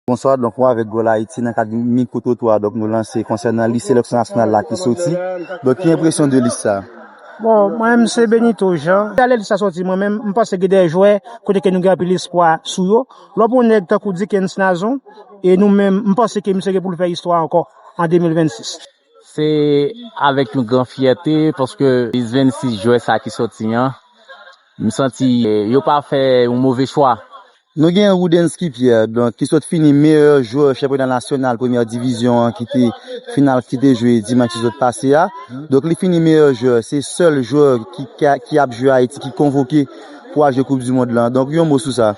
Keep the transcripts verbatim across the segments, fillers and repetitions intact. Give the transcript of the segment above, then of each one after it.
Bonswa, donk mwen avèk Gòl Ayiti nan kad Mikwotrotwa, donk nou lanse konsènan lis seleksyon nasyonal la ki soti. Donk ki enpresyon de lis sa? Bon, mwen menm se Benito Jean. Lè lis sa soti, mwen menm, m panse gen de jwè kote ke nou gen anpil espwa sou yo. Lè w pran yon nèg tankou Dickens Nazon, e nou menm, m panse ke misye gen pou l fè istwa ankò an de mil vennsis. Se avèk yon gran fyète, paske lis vennsis jwè sa ki soti an, m santi, eh, yo pa fè yon move chwa. Nou gen Roudensky Pierre, donk, ki sot fini meyè jwè chanpyona nasyonal premyè divizyon an, ki te final ki te jwe dimanch ki sot pase a. Donk, li fini meyè jwè, se sèl jwè ki, ki, ki ap jwe Ayiti, ki konvoke pou al jwe Koup di Mond lan. Donk, yon mo sou sa.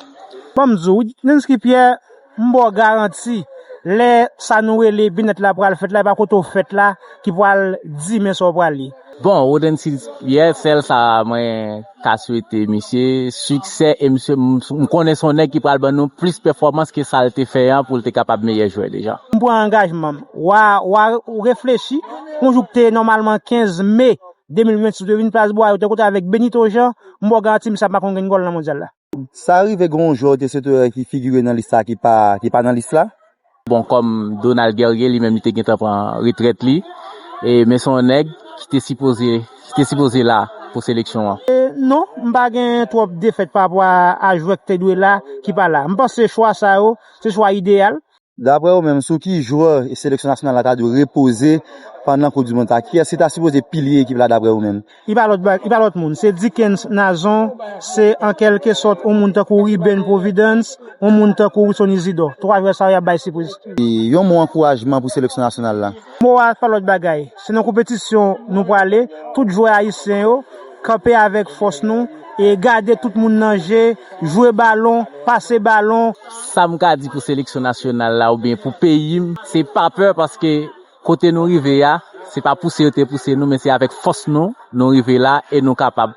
Ban m di w, Roudensky Pierre, m ba w garanti, lè sa nou rele byenèt la pral fèt la, e pa kote w fèt la ki pral di men sa w pral ye. Bon, Rodensil Pierre, sèl sa mwen ka swete misye siksè, e misye, m, m konnen se yon nèg ki pral ban nou plis pèfòmans ke sa l te fè an pou l te kapab meyè jwè deja. M pran angajman m. W a, w a reflechi, yon jou ki te nòmalman kenz me de mil vennsis, w te vin Plas Bwa, w te kontre avèk Benito Jean, m ba w garanti misye ap make yon grenn gòl nan mondyal la. Sa rive gen yon jwè w te swete wè ki figire nan lis sa ki pa, ki pa nan lis la? Bon, kòm Donald Guerrier, li menm, li te gentan pran retrèt li. E, men se yon nèg ki te sipoze, ki te sipoze la pou seleksyon an. E, non, m pa gen twòp defèt pa rapò a, a jwè ki te dwe la, ki pa la. M panse chwa sa yo, se chwa ideyal. Daprè ou menm, sou ki jwè seleksyon nasyonal la ta dwe repoze pandan Koup di Mond sa? Kiyès ki ta sipoze pilye ekip la daprè ou menm? Li pa lòt ba-, li pa lòt moun. Se Dickens Nazon, se an kèlke sòt yon moun tankou Ruben Providence, yon moun tankou Wilson Isidor. Twa jwè sa yo y ap bay sipriz. E yon mo ankourajman pou seleksyon nasyonal la. Mo a pa lòt bagay. Se nan konpetisyon nou prale. Tout jwè ayisyen yo, kanpe avèk fòs nou, e gade tout moun nan je, jwe balon, pase balon. Sa m ka di pou seleksyon nasyonal la oubyen pou peyi m, se pa pè, paske kote nou rive a, se pa pouse yo te pouse nou, men se avèk fòs nou, nou rive la e nou kapab.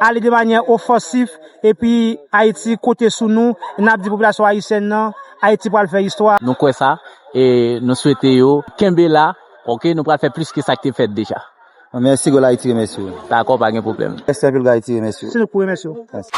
Ale de manyè ofansif, epi Ayiti konte sou nou, e n ap di popilasyon ayisyèn nan, Ayiti pral fè istwa. Nou kwè sa, e nou swete yo kenbe la, oke, nou pral fè plis ke sa ki te fèt deja. Mèsi, Gòl Ayiti remèsye w. Dakò, pa gen pwoblèm. Mèsi anpil, Gòl Ayiti remèsye w. Se nou k pou remèsye w. Mèsi.